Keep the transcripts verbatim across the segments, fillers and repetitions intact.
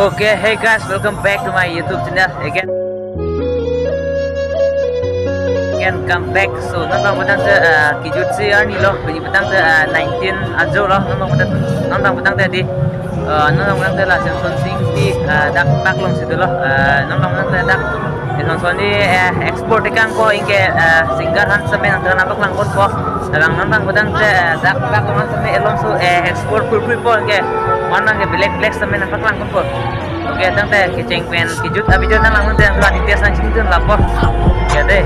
Okay, hey guys, welcome back to my YouTube channel again. Again, come back. So, non abang putangte, uh, kejut si arni lo, pini putangte, uh, nineteen ajo lo, non abang putang, non abang putangte di, uh, non abang putangte la Semson Sing di, uh, dak, dak alongsi dolo, uh, non abang putangte dak, Semson Sing di, uh, export tekangpo, anke, uh, singer han seme nangkena nangpaklang ponpo. Dalang non abang putangte, eh, dak dak non seme alongsi, eh, export purpuri po anke. Mane anke black black seme nangpaklang ponpo. Okay, tangte kecheng pen kejut a-video nanglang tangte la details nangchingdun lapo. Ya deh.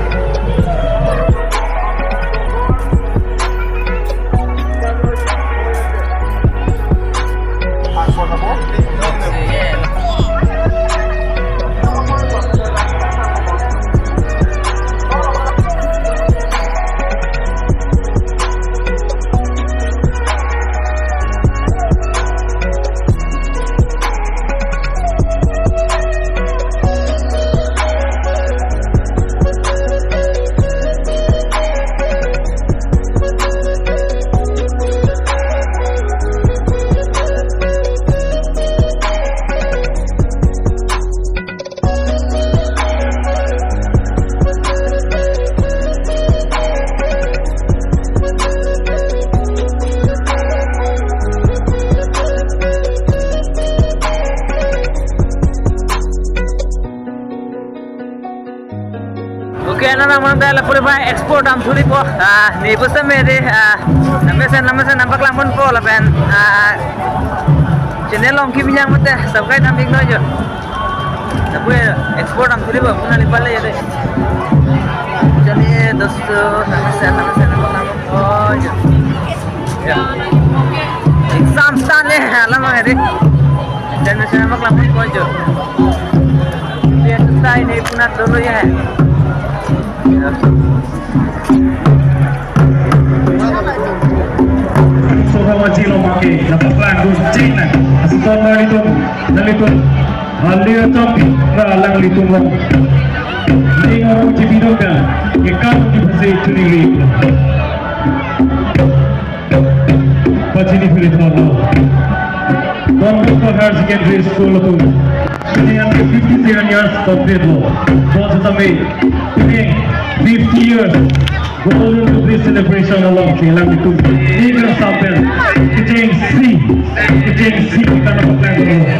Okay, non abang putangte la puri pai export dam thuripo. Ah, ne pusitame di, ah, nangmesen nangmesen nangpaklang ponpo lapen, ah, channel along kimi yang mate subscribe dam iknoi jo. Tapi export dam thuripo, puna lipale ya deh. Chale dosto, nangmesen nangmesen nangpaklang ponpo jo. Ya. Exam stand ne, alam ang deh. Dan mesen nangpaklang ponpo jo. Dia selesai ne puna dolo ya. Ya. Sofa maji lo make, dapat lagu Cina. Asiton nelitum, nelitum. Alir topi, alanglitum lo. Ning orang cibidoka, ikan di pasi curi. Pachini pilih tono. Don Bosco Higher Secondary School atum. Pini an fifty-seven years complete lo. Bonsitame, pini fifty years Golden Jubilee celebration alongsi alanglitum ningkan sampen kechengsi, kechengsi kita nangpaklang lo.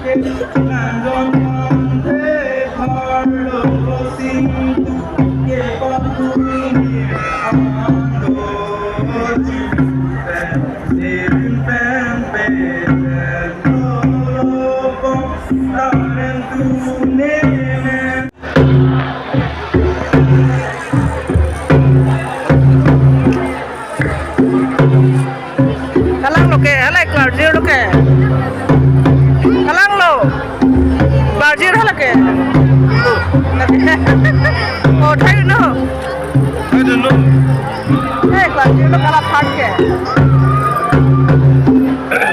Kalang lo ke, halai klarjir lo ke. Kalang lo. Klarjir hala ke. Oh, thaidunlo. Thaidunlo. Eh, klarjir lo kala thak ke.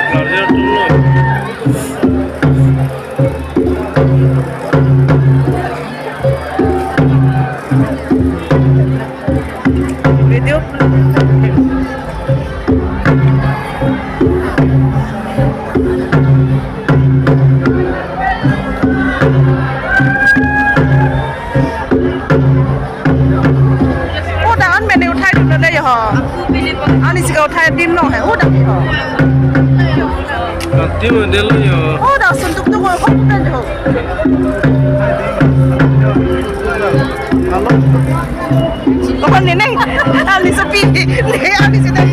Klarjir atumlo. Video. Oh, dak an mene uthaidunlo dei ho. Ani si ka uthai adim no he. Oh, dak ho. Adim delo yo. Oh, dak sun tuk tuk ho, ho pen ho. Oh, ne ne. Ani sopi. Ne ani si dei.